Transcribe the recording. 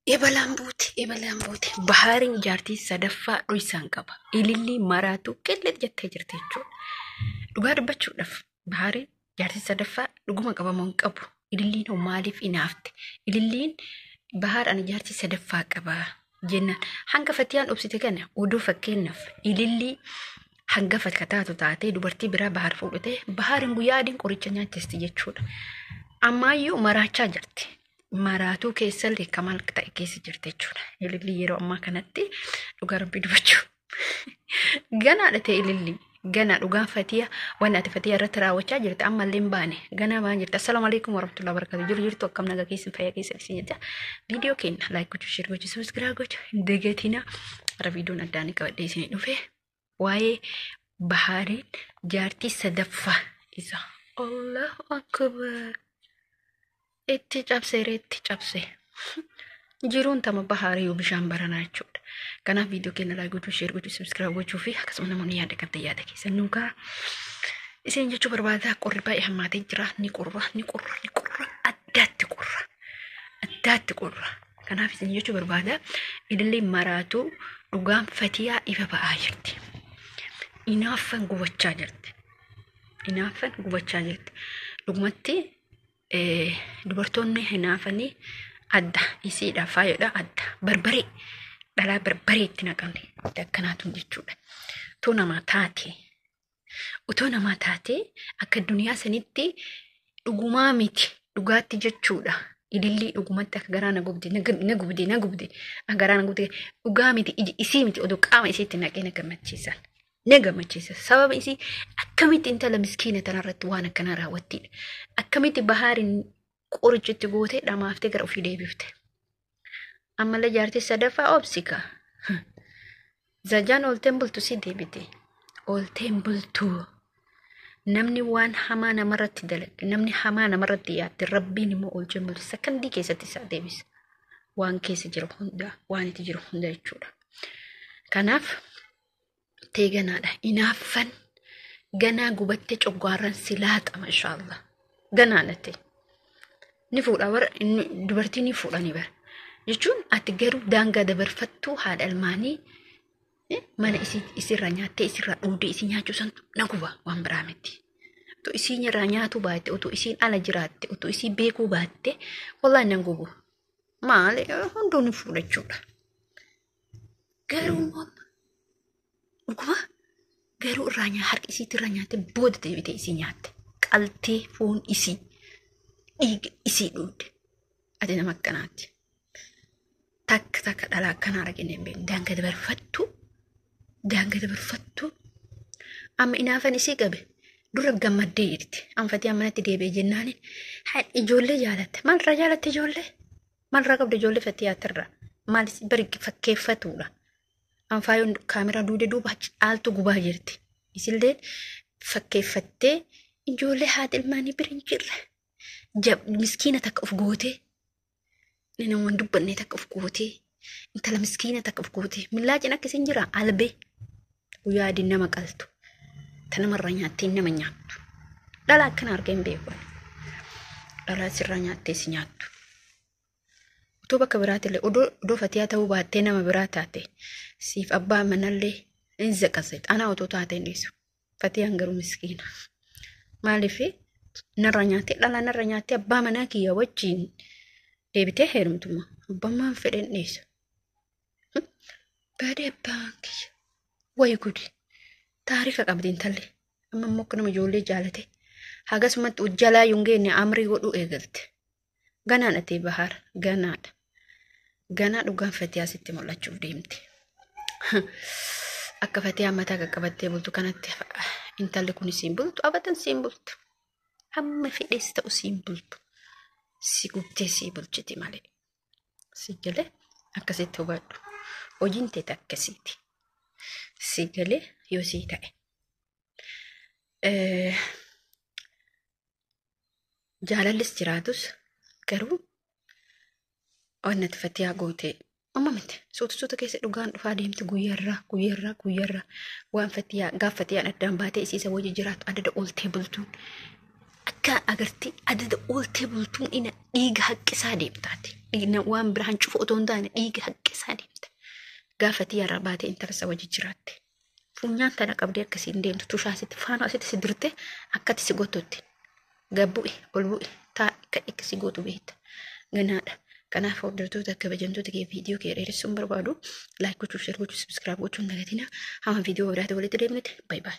Ebalaan buute, ebalaan buute. Bahaariin jaartii sadaffaa dhoysaan qaba. Ilillii maraatu qillee jettee jirti jechuudha. Dhugaa dubbachuudhaaf Bahaariin jaartii sadaffaa dhuguma qabamoo hin qabu. Ililliin hoo maaliif inaafte? Ililliin Bahaar ani jaartii sadaffaa qaba jennaan. Hanga Fatiyaan obsite kana oduu fakkeenyaaf ilillii hangafa ka taatu taatee dubartii biraa Bahaar fuudhate Bahaariin guyyaa adiin qoricha nyaachisti jechuudha. Ammaayyuu maraachaa jirti. Maraatuu keessallee akka maal ta'e keessa jirti jechuudha. Ilillii yeroo ammaa kanatti dhugaa rabbii dubbachuu. Ganaadha ta'e ilillii. Ganaa dhugaan fatiya wanni ati fatiya irratti raawwachaa jirti ammallee hin baane ganaa baan jirti. Assalaamu alaikum warahmatullahi wabarakatuh. Jiru jirtu akkam nagaa keessan fayyaa keessan isin jecha viidiyoo keenya laayik gochuu sheer gochuu sabiskiraayib gochuu hin dagatina. Har'a viidiyoon addaan qabadhee isin dhufe waa'ee Bahaariin jaartii sadaffaa isa Allahu akbar. Itti cabseera itti cabse. Jiruun tama bahaariyyuu bishaan baranaa jechuudha. Kanaaf viidiyoo keenya laayik gochuu, sheer gochuu, subscribe gochuu fi akkasuma namoonni yaada qabdan yaada keessan nuu ka'a. Isin jechuu barbaada qorri baay'ee hammaatee jira. Ni qorra, ni qorra, ni qorra, addaatti qorra. Addaatti qorra. Kanaaf isin jechuu barbaada ilillee maraatu dhugaan fatiyaa ifa ba'aa jirti. Inaaffan gubachaa jirti. Inaaffan gubachaa jirti. Dhugumatti dubartoonni hinaafanii adda isiidha faayodha adda barbaree dhalaa barbaree itti naqamne adda akkanaatuun jechuudha. Otoo namaa taate otoo namaa taate akka duniyaa sanitti dhugumaa miti dhugaatti jechuudha. Ilillii dhugumatti akka garaa na gubde na gubde na gubde akka garaa na gubde dhugaa miti iji isii miti odoo qaama isiitti naqee na gammachiisan. Na gammachiisa. Sababa isii akkamitti intala miskiina tanarratti waan akkanaa raawwattiidha. Akkamitti Bahaariin qorichitti gootee dhamaaftee gara ofii deebifte. Ammallee jaartii sadaffaa obsika. Zajaan oolteen bultu si deebite. Oolteen bultu. Namni waan hamaa namarratti dalage, namni hamaa namarratti yaatte rabbiin immoo oolcheen bultu sakandii keessatti isaa deebisa. Waan keessa jiru hunda, waan itti jiru hunda jechuudha. Kanaaf tee ganaadha. Inaaffan ganaa gubattee coggaarran si laaxa mashaallah. Ganaadha tee. Ni fuudha bara dubartii ni fuudhani bara. Jechuun ati garuu daangaa dabarfattuu haadha ilmaanii mana isirraa nyaattee isirraa dhuudee isii nyaachuu santu na guba waan biraa miti. Utuu isiin irraa nyaatuu baatte, utuu isiin ala jiraatte, utuu isii beekuu baatte, wallahi nan gubu. Maali hunduu ni fuudha jechuudha. Garuu immoo dhuguma garuu irraa nyaa harki isiitti irraa nyaatte booda deebitee isii nyaatte. Qaltee foon isii dhiiga isii dhuudde. Ati nama akkanaati. Takka takka dhala akkanaa argine hin beeknu. Daanga dabarfattu. Daanga dabarfattu. Amma inaafan isii qabe. Dura gammaddee jirti. Anfatee ammanatti deebi'e jennaani. Ijoollee jaalatte. Maalirraa jaalatte ijoollee? Maalirraa qabda ijoollee fattiyaatirraa? Maal bari fakkeeffatuudha. Anfaayoon kaameraa duude duuba caaltu gubaa jirti. Isillee fakkeeffattee ijoollee haati ilmaanii bira hin jirre. Miskiina takka of gootee nama waan dubbanne takka of gootee intala miskiina takka of gootee millaacin akka isin jira albee guyyaa adii nama qaltu ta namarraa nyaattee nama nyaattu dhala akkana argee hin beeku dhala sirraa nyaattee si nyaattu utuu bakka biraatillee odoo fatiyaa ta'uu baattee nama biraa taate siif abbaa manallee hin zaqase anaa otoo taate hin dhiisu Fatiyaan garuu miskiina. Maaliif narra nyaattee dhala narra nyaattee abbaa manaa kiyya wajjin deebitee heerumtuma. Abbaan maan fedhen dhiisa. Badee abbaan kiyya. Wayi gudi. Taarika qabdi intalli. Amma immoo akka nama ijoollee jaalate. Hagasumatti ujjalaa yoon geenne amrii godhuu eegalte. Ganaadha tee bahaar ganaadha. Ganaa dhugaan fatiyaa sitti mul'achuuf deemti. Akka fatiyaa mataa qaqqabattee bultu kanatti intalli kun siin bultu abatan siin bultu. Hamma fedhes ta'u siin bultu. Si gubtee si bulchiti malee. Si galee akkasitti hubadhu. Hojiin teet akkasiiti. Si galee yoo sii ta'e. Jaalallis jiraatus garuu waan ati fatiyaa goote amma miti suuta suuta keessa dhugaan dhufaa deemti guyyarraa guyyarraa guyyarraa waan fatiyaa gaaf fatiyaan addaan baatee isiisa wajji jiraattu adada ooltee bultuun Akka agartee adada ooltee bultuun ina dhiiga haqqisaa deemtaati. Waan biraan cufu otoo hin taane dhiiga haqqisaa deemta. Gaafa tiyyaarraa baatee intala isa wajji jiraatte. Funyaan tana qabdee akkasiin deemtu tushaa asitti faanoo asitti si dirte akkatti si gototti. Gad bu'i ol bu'i taa akka akka si gootu beekta. Ganaadha. Kanaaf hordoftoota kabajamtoota kee viidiyoo kee dheeressuun barbaadu like gochuu, share gochuu, subscribe gochuun dagatina. Hamma viidiyoo biraatti walitti deemnutti bye bye.